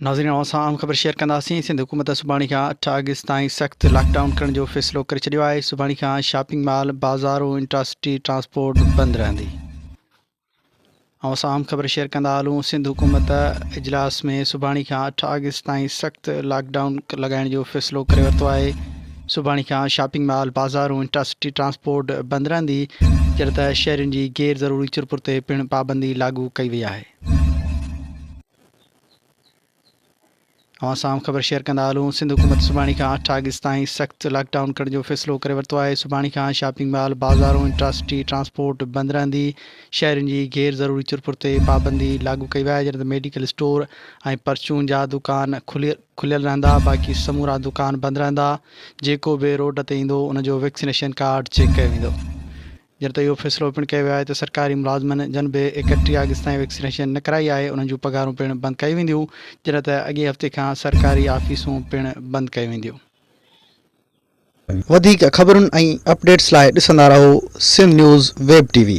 ناظرين اوهان سان اهم خبر شيئر ڪنداسين سنڌ حڪومت سڀاڻي کان اٺ آگسٽ تائين سخت لاڪ ڊائون ڪرڻ جو فيصلو ڪري ڇڏيو آهي سڀاڻي کان شاپنگ مال بازارون انٽراسٽي ٽرانسپورٽ بند رهندي اوهان سان اهم خبر شيئر ڪندا هلون سنڌ حڪومت اجلاس ۾ سڀاڻي کان اٺ آگسٽ تائين سخت لاڪ ڊائون لڳائڻ جو فيصلو ڪري ورتو آهي سڀاڻي کان شاپنگ مال بازارون انٽراسٽي ٽرانسپورٽ بند رهندي جڏهن ته شهرين جي غير ضروري چرپر تي پڻ پابندي لاڳو ڪئي وئي آهي. اوهان سان اهم خبر شيئر ڪندا هلون سنڌ حڪومت سڀاڻي کان اٺ آگسٽ تائين سخت لاڪ ڊائون ڪرڻ جو فيصلو ڪري ورتو آهي سڀاڻي کان شاپنگ مال بازارون انٽراسٽي ٽرانسپورٽ بند رهندي شهرين جي غير ضروري چرپر تي پابندي لاڳو ڪئي وئي آهي جڏهن ته ميڊيڪل اسٽور ۽ پرچون جا دڪان کليل رهندا باقي سمورا دڪان بند رهندا جيڪو به روڊ تي ايندو ان جو ويڪسينيشن ڪارڊ چيڪ ڪيو ويندو. جڏهن ته اهو فيصلو پڻ ڪيو ويو آهي ته سرڪاري ملازمن جن به 31 آگسٽ تائين ويڪسينيشن نه ڪرائي آهي انهن جون پگهارون پڻ بند ڪيون وينديون جڏهن ته اڳئين هفتي کان سرڪاري آفيسون پڻ بند ڪيون وينديون. وڌيڪ خبرن ۽ اپڊيٽس لاء ڏسندا رهو Sindh news web T V.